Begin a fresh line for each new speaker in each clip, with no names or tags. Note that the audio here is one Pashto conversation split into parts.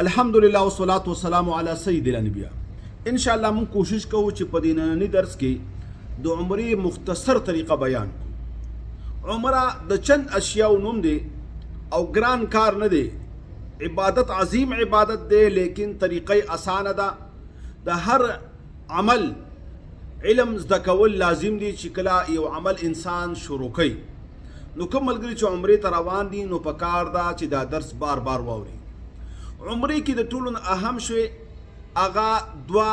الحمدلله والصلاة والسلام علی سید الانبیاء. ان شاء الله مونږ کوشش کوو چې په دې ننني درس کې د عمرې مختصر طریقه بیان کړو. عمره د چند اشیاو نوم دی او ګران کار نه دی، عبادت عظیم عبادت دی، لیکن طریقه یې اسانه ده. د هر عمل علم زده کول لازم دی چې کله یو عمل انسان شروع کوي. نو کوم ملګري چې عمرې ته روان دي نو په کار ده چې دا درس بار بار واوري. عمرې کې د ټولو نه اهم شی هغه دوه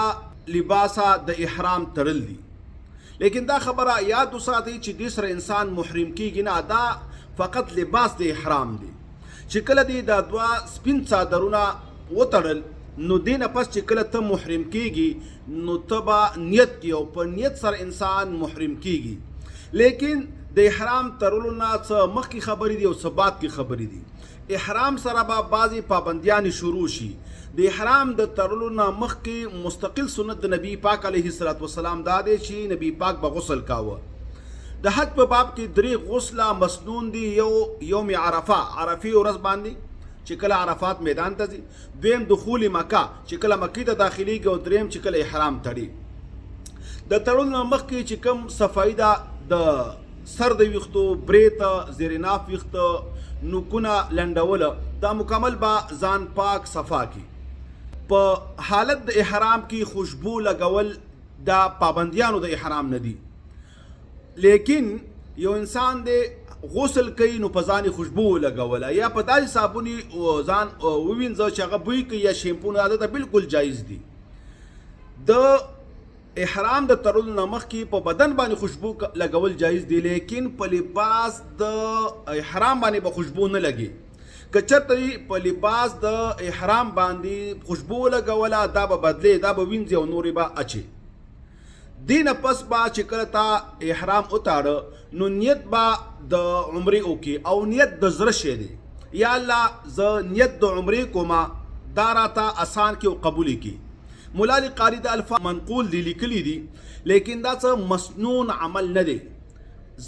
لباسه د احرام تړل دي، لیکن دا خبره یاد وساتئ چې دې سره انسان محرم کیږي نه، دا فقط لباس د احرام دی. چې کله دې دا دوه سپین څادرونه وتړل نو دې نه پس چې کله ته محرم کیږي نو ته به نیت کې او په نیت سره انسان محرم کیږي. لیکن د احرام تړلو نه څه مخکې خبرې دي او څه بعد کې خبرې دي. احرام سره به بعضې پابندیانې شروع شي. د احرام د تړلو نه مخکې مستقل سنت د نبی پاک علیه الصلاة والسلام دا دی چې نبی پاک به غسل کاوه. د حج په باب کې درې غسله مسنون دي. یو یوم عرفه، عرفې ورځ باندې چې کله عرفات میدان ته ځي، دویم دخول مکه چې کله مکې ته داخليږي، او دریم چې کله احرام تړي. د تړلو نه مخکې چې کوم صفایي ده، د سر د ویښتو، برېته، زیر ناف ویښته، نوکونه لنډول، دا مکمل به ځان پاک صفا کی. په حالت د احرام کې خوشبو لګول دا پابندیانو د احرام نه دي، لیکن یو انسان دی غسل کوي نو په ځان یې خوشبو ولګوله یا په داسې صابون یې ځان ووینځه چې هغه بوی کوي یا شیمپو، نو دا بالکل جایز دي. د احرام د تړلو نه مخکې په بدن باندې خوشبو لګول جایز دي، لیکن په لباس د احرام باندې به خوشبو نه لګي. که چېرته په لباس د احرام باندې خوشبو ولګوله دا به بدلې، دا به وینځي او نورې به اچي. دې نه پس به چې کله تا احرام وتاړه نو نیت به د عمرې وکړي، او نیت د زړه شی دی. یا الله زه نیت د عمرې کوم، دا راته اسان کې او قبول کړي. مولا علی قاری د الفاظ منقول دی، لیکلی دي، لیکن دا څه مسنون عمل نه دی،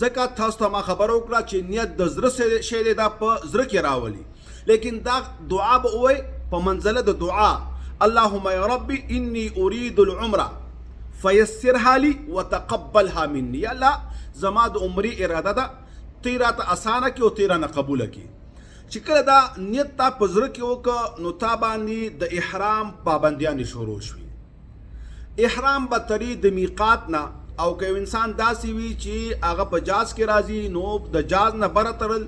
ځکه تاسو ته ما خبره وکړه چې نیت د زړه شی دی، دا په زړه کې راولي. لیکن دا دعا به ووایي په منزله د دعا، اللهم یا ربي انی اريد العمره فیسرها لي وتقبلها مني. یا الله زما د عمرې اراده ده، ته راته اسانه کړي او ته رانه قبوله کړي. چې کله دا نیت تا په زړه کې وکړ نو تا باندې د احرام پابندیانې شروع شوې. احرام به تړي د میقات نه، او که یو انسان داسې وي چې هغه په جاز کې راځي نو د جاز نه بره تړل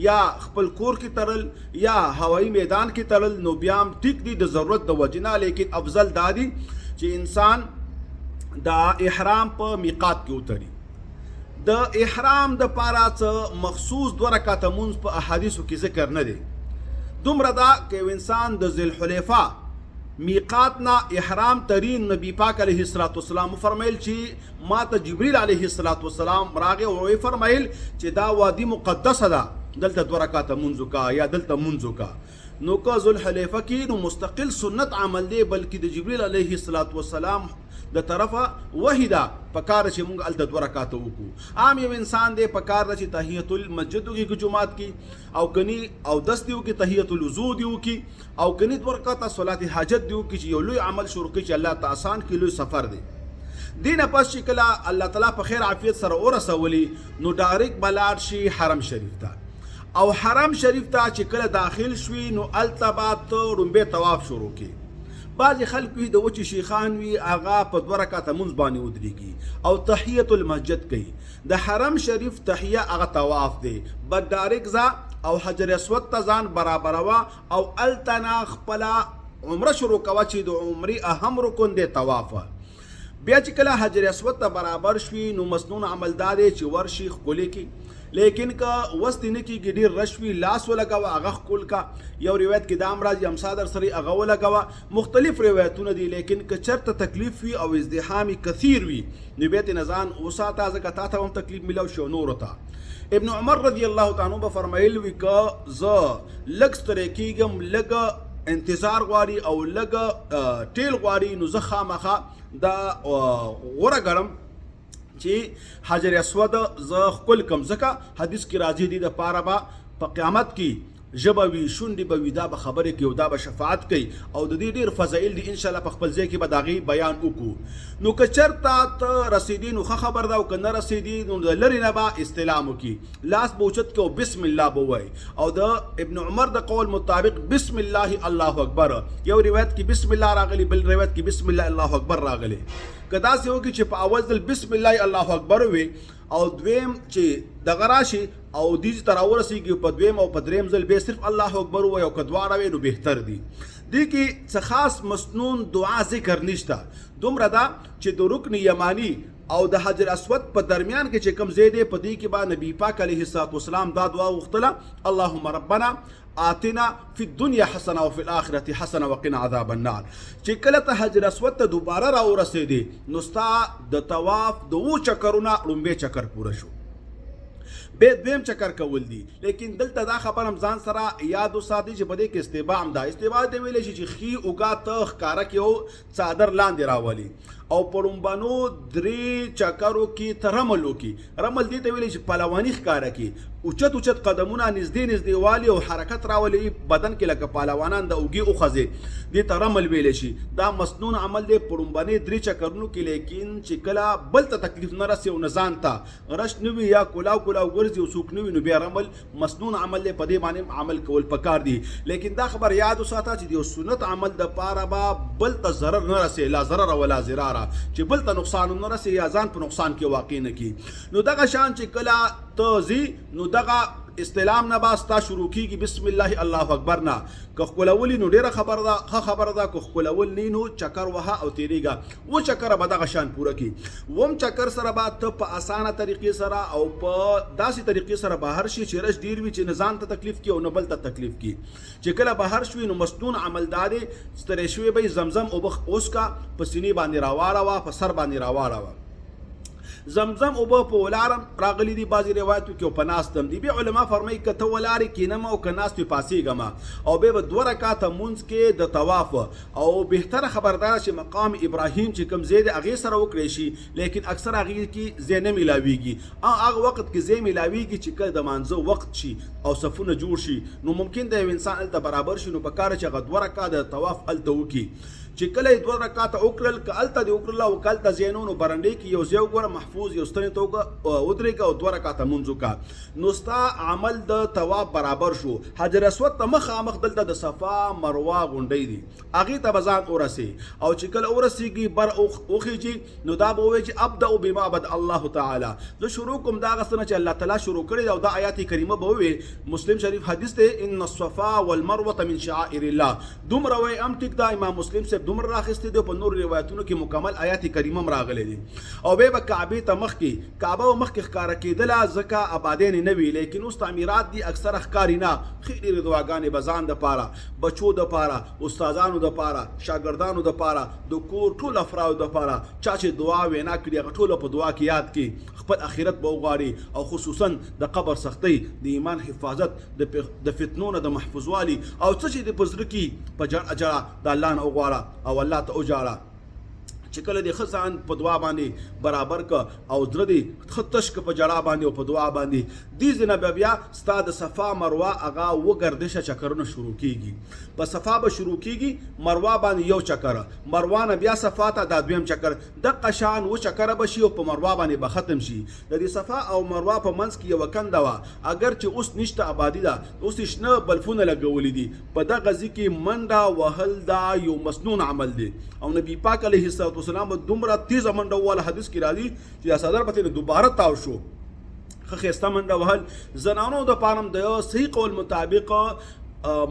یا خپل کور کې تړل یا هوایي میدان کې تړل نو بیا هم ټیک دي د ضرورت د وجې نه، لیکن افضل دا دي چې انسان د احرام په میقات کې وتړي. د احرام د پاره څه مخصوص دوه رکعته مونځ په احادیثو کې ذکر نه دی. دومره ده که یو انسان د ذوالحلیفه میقات نه احرام ترین، نبی پاک علیه الصلاة والسلام فرمایل چې ما ته جبریل علیه الصلاة والسلام راغی او وی فرمایل چې دا وادي مقدسه ده، دلته دوه رکعته مونځ وکړه یا دلته مونځ وکړه. نو که ذوالحلیفه کې نو مستقل سنت عمل دی، بلکې د جبریل علیه الصلاة والسلام د طرفه وحی ده، پکار چې مونږ هلته دوه رکعته وکړو. عام یو انسان دی، پکار ده چې تحیت المسجد وکړي که جومات کې، او کني او دس دی وکړي، تحیت الوضو دی وکړي، او کني دوه رکعته صلات حاجت دی وکړي چې یو لوی عمل شروع کړي چې الله ته آسان کړي، لوی سفر دی. دې نه پس چې کله الله تعالی په خیر عافیت سره ورسولي نو ډایرک به لاړ شي حرم شریف ته، او حرم شریف ته چې کله داخل شوي نو هلته به ته ړومبی طواف شروع کړي. بعضې خلک وي د وچې شیخان وي، هغه په دوه رکعته مونځ باندې ودرېږي او تحیت المسجد کوي. د حرم شریف تحیه هغه طواف دی، بد ډایرک ځه او حجر اسود ته ځان برابروه او هلته نه خپله عمره شروع کوه چې د عمرې اهم رکن دی طواف. بیا چې کله حجر اسود ته برابر شوي نو مسنون عمل دا دی چې ورشي ښکلې کړي، لیکن که وس دې نه کېږي ډېر رش وي لاس ولګوه هغه ښکل کا. یو روایت کې دا هم راځي امسا در سره هغه ولګوه، مختلف روایتونه دي. لیکن که چېرته تکلیف وي او ازدحام کثیر وي نو بیا ترې نه ځان وساته، ځکه تا ته هم تکلیف میلاو شي او نورو ته. ابن عمر رضی الله تعالی عنہ به فرمایل وي که زه لږ ستړی کېږم، لږ انتظار غواړي او لږ ټیل غواړي، نو زه خامخا دا غوره ګڼم چې حجر اسود زه ښکل کم، ځکه حدیث کې راځي دې دپاره به په قیامت کې ژبه وي، شونډې به وي، دا به خبرې کوي او دا به شفاعت کوي او د دې ډېر فضایل دي. ان شاء الله په خپل ځای کې به د هغې بیان وکړو. نو که چېرته ته رسېدې نو ښه خبر ده، او که نه رسېدې نو د لرې نه به استلام وکړي، لاس به اوچت کړي او بسم الله به ووایي. او د ابن عمر د قول مطابق بسم الله الله اکبر، یو روایت کې بسم الله راغلی، بل روایت کې بسم الله الله اکبر راغلی. که داسې وکړي چې په اول ځل بسم الله الله اکبر وي او دویم چې دغه راشي او دې ته راورسېږي، په دویم او په دریم ځل بیا صرف الله اکبر ووایي، او که دواړه وي نو بهتر دي. دې کې څه خاص مسنون دعا ذکر نشته، دومره ده چې د رکن یمانی او د حجر اسود په درمیان کې چې کوم ځای دی، په دې کې به نبی پاک علیه الصلاة والسلام دا دعا غوښتله، اللهم ربنا آتنا فی الدنیا حسنه وفي الاخرة حسنه وقنا عذاب النار. چې کله ته حجر اسود ته دوباره راورسېدې نو ستا د طواف د اوو چکرونه ړومبی چکر پوره شو، به دویم چکر کول دي. لیکن دلته دا خبر هم ځان سره یاد وساتي چې په دې کې استباع هم ده. استباع دې ویلی شي چې ښي اوږه ته ښکاره کړي او څادر لاندې راولي، او په ړومبنو درې چکرو کې ته رمل وکړي. رمل دې ته ویلی چې پهلواني ښکاره کړي، اوچت اوچت قدمونه نږدې نږدې والي او حرکت راولي بدن کې، لکه پهلوانان د اوږې وخوځي، دې ته رمل ویلی شي. دا مسنون عمل دی په ړومبنې درې چکرونو کې. لیکن چې کله بل ته تکلیف نه رسي او نه ځان ته رش نه وي یا کولاو کولاو ګرځي او څوک نه وي، نو بیا رمل مسنون عمل دی، په دې باندې عمل کول پکار دي. لیکن دا خبر یاد وساته چې د یو سنت عمل د پاره به بل ته ضرر نه رسي، لا ضرر ولا ضرار، چې بل ته نقصان نه رسي یا ځان په نقصان کې واقع نه کی. نو دغه شان چې کله ته ځي نو دغه استلام نه به ستا شروع کیږي بسم الله الله اکبر نه. که ښکلولي نو ډېره خبره ده، ښه خبره ده، که ښکلول نه نو چکر وهه او تېرېږه. و چکره به دغه شان پوره کړي. وم چکر سره به ته په اسانه طریقې سره او په داسې طریقې سره بهر شي چې رش ډېر وي، چې نه ځان ته تکلیف کړي او نه بل ته تکلیف کړي. چې کله بهر شوي نو مسنون عمل دا دی، ستړی شوی به زمزم اوبه وڅکه، په سینې باندې راواړوه، په سر باندې راواړوه. زمزم اوبه په ولارم راغلي دي بعضې روایتو کې او په ناست هم دي. بیا علما فرمایي که ته ولاړې کینم او که ناست وې پاڅېږم، او بیا به دوه رکعته مونځ کې د طواف. او بهتره خبر دا چې مقام ابراهیم چې کوم ځای دی هغې سره وکړی شي، لیکن اکثر هغې کې ځای نه میلاویږي. هغه وخت کې ځای میلاویږي چې کله د مانځه وخت شي او صفونه جوړ شي، نو ممکن د یو انسان هلته برابر شي، نو پکار چې هغه دوه رکعته د طواف هلته وکړي. چې کله یې دوه رکعته وکړل، که هلته دې وکړل او که هلته ځای نه نو برنډې کې یو ځای وګوره محفوظ یو ستنې ته ودرېږه او دوه رکعته مونځ وکړه، نو ستا عمل د طواف برابر شو. حجر اسود ته مخامخ دلته د صفا مروه غونډۍ دي، هغې ته به ځان ورسې، او چې کله ورسېږي بر وخیږي نو دا به ووایي چې ابدأ بما بدأ الله تعالی، زه شروع کوم دا هغه څه نه چې الله تعالی شروع کړی دی. او دا آیات کریمه به ووایي، مسلم شریف حدیث دی، ان الصفا والمروة من شعائر الله. دومره وایي هم ټیک ده، امام مسلم صاحب دومره راخیستی دی، په نورو روایتونو کې مکمل آیات کریمه هم راغلی دی. او بیا به کعبې ته مخکې، کعبه به مخکې ښکاره کېدله ځکه آبادیانې نه وي، لیکن اوس تعمیرات دي اکثره ښکاري نه. ښې ډېرې دعاګانې به ځان دپاره، بچو دپاره، استادانو دپاره، شاګردانو دپاره، د کور ټول افرادو دپاره، چا چې دعا وینا کړي هغه ټوله په دعا کې یاد کړي، خپل اخرت به وغواړي، او خصوصا د قبر سختۍ، د ایمان حفاظت، د فتنو نه د محفوظوالي، او څه چې دې په زړه کې په جړه جړه د الله نه وغواړه او الله ته وژاړه. چې کله دې ښه ځان په دعا باندې برابر که او زړه دې ښه تش که په ژړا باندې او په دعا باندې، دې ځای نه به بیا ستا د صفا مروه هغه اووه ګردشه چکرونه شروع کیږي. په صفا به شروع کیږي، مروه باندې یو چکر، مروه نه بیا صفا ته دا دویم چکر، دقه شان اووه چکره به شي او په مروه باندې به ختم شي. د دې صفا او مروه په منځ کې یوه کنده وه، اګر چې اوس نشته، آبادي ده، اوس یې شنه بلفونه لګولي دي. په دغه ځای کې منډه وهل دا یو مسنون عمل دی، او نبی پاک علیه الصلاة والسلام دومره تیزه منډه ووهله، حدیث کې راځي چې دا څادر به ترې دوباره تاو شو. ښه ښایسته منډه وهل زنانو دپاره هم د صحیح قول مطابق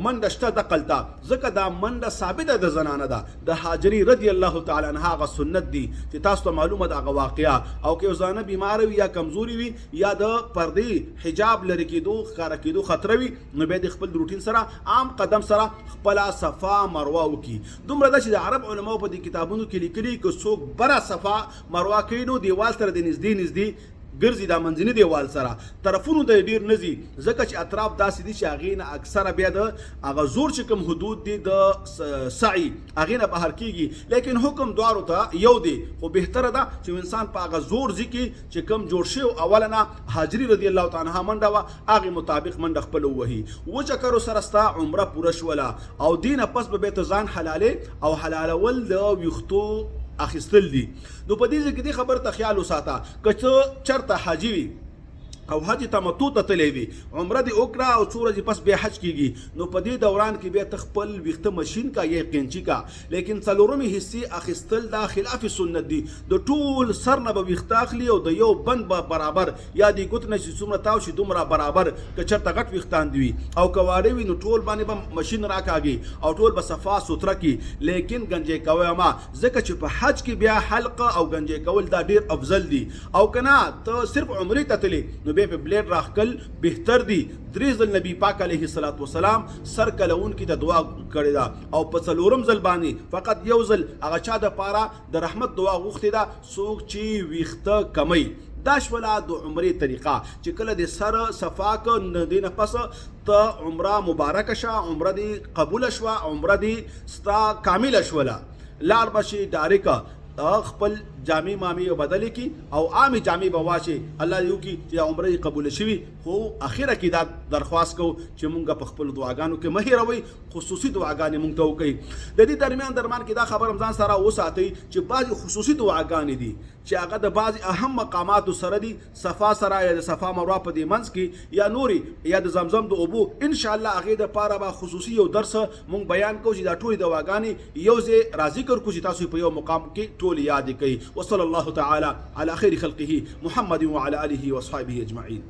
منډه شته دقلته، ځکه دا منډه ثابته د زنانه ده، د هاجرې رضی الله تعالی عنها هغه سنت دي چې تاسو ته معلومه ده هغه واقعه. او که یو زنانه بیماره وي یا کمزوري وي یا د پردې حجاب لرې کېدو ښکاره کېدو خطره وي، نو بیا د خپل روټین سره عام قدم سره خپله صفا مروه وکړي. دومره ده چې د عرب علماو په دې کتابونو کې لیکلي که څوک بره صفا مروه کوي نو دیوال سره د نږدې نږدې ګرځي دا منځني دیوال سره طرفونو ته ډیر نه ځي، ځکه چې اطراف داسې دي چې هغې نه اکثره بیا د هغه زور چې کوم حدود دي د سعی هغې نه بهر کیږي، لیکن حکم دواړو ته یو دی. خو بهتره ده چې انسان په هغه زور ځي کې چې کوم جوړ شوی اوله نه هاجري رضی الله تعالی عنها منډه وه، هغې مطابق منډه خپله ووهي. اووه چکرو سره ستا عمره پوره شوله او دې نه پس به بیا ته ځان حلالې او حلالول د ویښتو اخیستل دي. نو په دې ځای کې دې خبر ته خیال وساته، که ته چرته حاجي وي او حج تمتع ته تللی وي، عمره دې وکړه او څو ورځې پس بیا حج کیږي، نو په دې دوران کې بیا ته خپل ویښته مشین کا یا قینچي کا، لیکن څلورمې حصې اخیستل دا خلاف سنت دي. د ټول سر نه به ویښته اخلي او د یو بند به برابر یا د ګوت نه چې څومره تاو شي دومره برابر، که چرته غټ ویښتان دي وي او که واړه وي نو ټول باندې به مشین راکاږي او ټول به صفا سوتره کړي، لیکن ګنجی کوه مه، ځکه چې په حج کې بیا حلق او ګنجی کول دا ډیر افضل دي. او که نه ته صرف عمرې ته تلې نو بیا په بلیډ راښکل بهتر دي. درې ځل نبی پاک علیه الصلاة والسلام سر کلوونکي ته دعا کړې ده او په څلورم ځل باندې فقط یو ځل هغه چا د پاره د رحمت دعا غوښتې ده څوک چې ویښته کموي. دا شوله د عمرې طریقه چې کله د سر صفا که نو دې نه پس ته عمره مبارکه شه، عمره دې قبوله شوه، عمره دې ستا کامله شوله. لاړ به شي ډایرک خپل جامې مامې به بدلې کړي او عامې جامې به واچي. الله دې وکړي چې دا عمره یې قبوله شوي. خو اخره کې دا درخواست کوو چې مونږ په خپلو دعاګانو کې مه هېروئ، خصوصي دعاګانې مونږ ته وکړئ. د دې درمیان درمان کې دا خبره هم ځان سره وساتئ چې بعضې خصوصي دعاګانې دي چې هغه د بعضې اهم مقاماتو سره دي، صفا سره یا د صفا مروه په دې منځ کې یا نورې یا د زمزم د اوبو، ان شاء الله هغې د پاره به خصوصي یو درس مونږ بیان کوو چې دا ټولې دواګانې یو ځای را ذکر کړو چې تاسو په یو مقام کې ټولې یادې کړئ. وصلی الله تعالی علی خیر خلقه محمد وعلى آله واصحابه اجمعین.